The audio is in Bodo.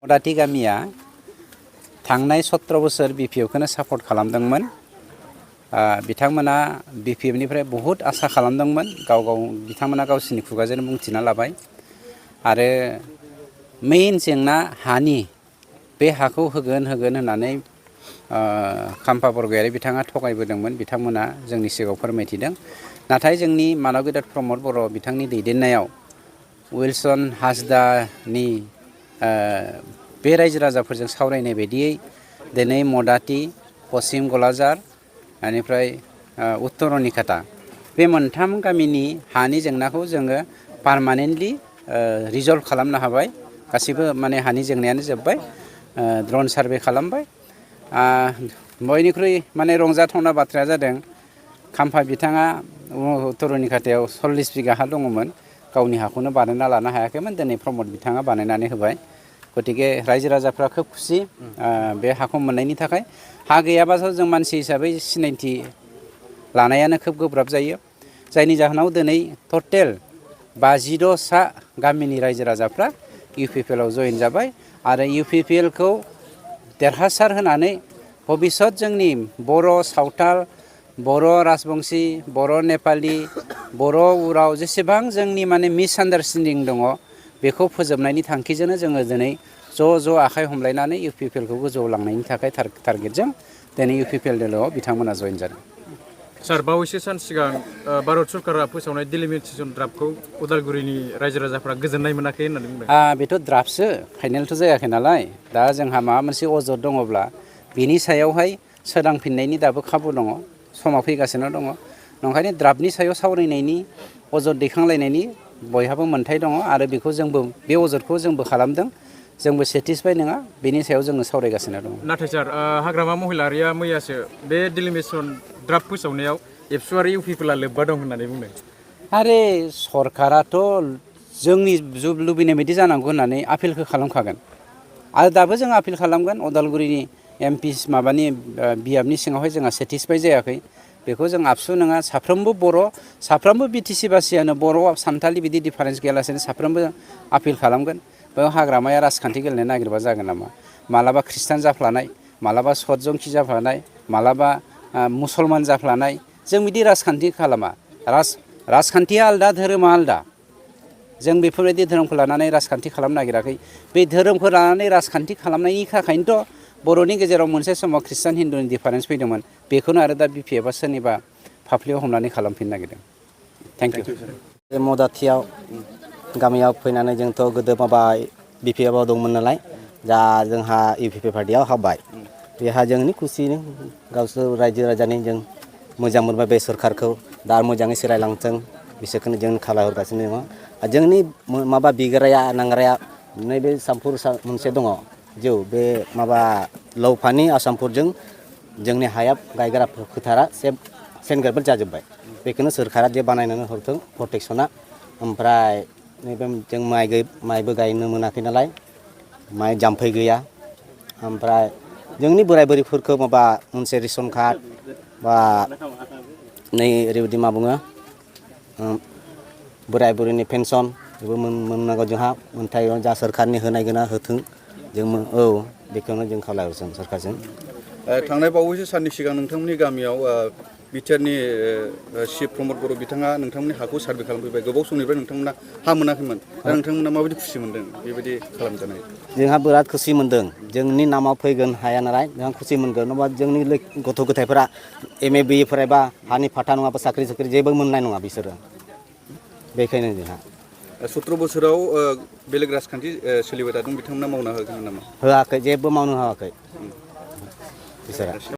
मदाति गामिया थांनाय 17 बोसोर बिपिएफखौनो सापर्ट खालामदोंमोन। बिथांमोना बिपिएफनिफ्राय बहुत आसा खालामदोंमोन। बिथांमोना गावसिनि खुगाजों बुंथिना लाबाय आरो मेइन जेंना हानि बे हाखौ होगोन होननानै खाम्फा बरगयारी बिथाङा थगायबोदोंमोन। बिथांमोना जोंनि सिगाङाव फोरमायथिदों। नाथाय जोंनि मानव गेदेर प्रमद बर' बिथांनि दैदेननायाव विल्सन हासदानि बे रायजो राजाफोरजों सावरायनाय बायदियै दिनै मदाति, पश्चिम गलाजार, बेनिफ्राय उत्तर रनिखाता बे मोनथाम गामिनि हानि जेंनाखौ जोङो पारमानेन्टलि रिजल्भ खालामनो हाबाय। गासिबो माने हानि जेंनायानो जोब्बाय। ड्रन सार्भे खालामबाय। बयनिख्रुइ माने रंजाथावना बाथ्राया जादों खाम्फा बिथाङा उत्तर रनिखातायाव 40 बिगा हा दङमोन। गावनि हाखौनो बानायना लानो हायाखैमोन। दिनै प्रमद बिथाङा बानायनानै होबाय। गतिके रायजो राजाफ्रा खोब खुसि बे हाखौ मोननायनि थाखाय। हा गैयाबाथ' जों मानसि हिसाबै सिनायथि लानायानो खोब गोब्राब जायो। जायनि जाहोनाव दिनै टटेल 52 गामिनि रायजो राजाफ्रा इउपिपिएलआव जयेन जाबाय आरो इउपिपिएलखौ देरहासार होनानै भबिष्यत जोंनि बर' सावताल, बर' राजबंशी, बर' नेपाली, बर' उराव जेसेबां जोंनि माने मिसआन्डारस्टेन्डिं दङ बेखौ फोजोबनायनि थांखिजोंनो जोङो दिनै ज' आखाइ हमलायनानै इउपिपिएलखौ गोजौआव लांनायनि थाखाय टारगेटजों दिनै इउपिपिएल दोलोआव बिथांमोना जयेन जादों। सार, बावैसो सान सिगां भारत सरकारा फोसावनाय डिलिमिटेसन ड्राफ्टखौ उदालगुरिनि रायजो राजाफ्रा गोजोननाय मोनाखै होननानै बुंदों। बेथ' ड्राफ्टसो, फाइनेलथ' जायाखै नालाय। दा जोंहा माबा मोनसे अजद दङब्ला बिनि सायावहाय सोदांफिननायनि दाबो खाबु दङ, समा फैगासिनो दङ। नंखायनो ड्राफ्टनि सायाव सावरायनायनि, अजद दैखांलायनायनि बयहाबो मोन्थाय दङ आरो बेखौ जोंबो बे अजदखौ जोंबो खालामदों। जोंबो सेटिसफाइ नङा, बेनि सायाव जोङो सावरायगासिनो दङ। नाथाय सार, हाग्रामा महिलारिया मैयासो बे डिलिमिटेसन ड्राफ्ट फोसावनायाव एबसु आरो इउपिपिएलआ लोब्बा दं होननानै बुंदों। आरे सरकाराथ' जोंनि लुबैनाय बायदि जानांगौ होननानै आपिलखौ खालामखागोन आरो दाबो जों आपिल खालामगोन। उदालगुरिनि एमपि माबानि बियाबनि सिङावहाय जोंहा सेटिसफाइ जायाखै। बेखौ जों आबसु नङा, साफ्रोमबो बर', साफ्रोमबो बिटिसि बासियानो बर' सानथालि बिदि डिफारेन्स गैयालासेनो साफ्रोमबो आपिल खालामगोन। बेयाव हाग्रामाया राजखान्थि गेलेनो नागिरबा जागोन नामा? मालाबा ख्रिस्टान जाफ्लानाय, मालाबा सतजंखि जाफ्लानाय, मालाबा मुसलमान जाफ्लानाय, जों बिदि राजखान्थि खालामा। राजखान्थिया आलदा, धोरोमा आलदा। जों बेफोरबायदि धोरोमखौ लानानै राजखान्थि खालामनो नागिराखै। बे धोरोमखौ लानानै राजखान्थि खालामनायनि थाखायनोथ' बर'नि गेजेराव मोनसे समाव ख्रिस्टान हिन्दुनि डिफारेन्स फैदोंमोन। बेखौनो आरो दा बिपिएफआ सोरनिबा फाफ्लियाव हमनानै खालामफिननो नागिरदों। Thank you. मदातियाव गामियाव फैनानै जोंथ' गोदो माबा बिपिएफआव दंमोन नालाय, दा जोंहा इउपिपिएल पार्टियाव हाबबाय। बेहा जोंनि खुसिनो गावसोर रायजो राजानि जों मोजां मोनबाय बे सरकारखौ। दा मोजाङै सोलायलांथों बिसोरखौनो जों खालामहरगासिनो दङ। जोंनि माबा बिग्राया नांग्राया नैबे सामफुर मोनसे दङ जौ बे माबा लौफानि आसामफोरजों जोंनि हाया गायग्रा फोथारा सेनग्राफोर जाजोब्बाय। बेखौनो सोरखारा जे बानायनानै हरथों प्रटेक्सना। ओमफ्राय नैबे जों माइबो गायनो मोनाखै नालाय, माइ जाम्फै गैया। ओमफ्राय जोंनि बोराय बुरैफोरखौ माबा मोनसे रेसन कार्ड बा नै ओरैबायदि मा बुङो बोराय बुरैनि पेन्सन बेबो मोननांगौ। जोंहा मोनथाय जा सोरखारनि होनाय गोना होथों जों बेखौनो जों खावलायहरदों सरकारजों। थांनाय बावैसो साननि सिगां नोंथांमोननि गामियाव बिटिआरनि चिफ प्रमद बर' बिथाङा नोंथांमोननि हाखौ सार्भे खालामफैबाय। गोबाव समनिफ्राय नोंथांमोना हा मोनाखैमोन। दा नोंथांमोना माबायदि खुसि मोनदों बेबायदि खालामजानाय? जोंहा बिराद खुसि मोनदों। जोंनि नामाव फैगोन हाया नालाय जोंहा खुसि मोनगोन। नङाबा जोंनि गथ' गथायफोरा MA BA फरायबा हानि फाथा नङाबा साख्रि जेबो मोननाय नङा बिसोरो। बेखायनो जोंहा 17 बोसोराव बेलेग राजखान्थि सोलिबाय थादों, बिथांमोना मावना होगोन नामा? होआखै, जेबो मावनो होआखै बिसोरा।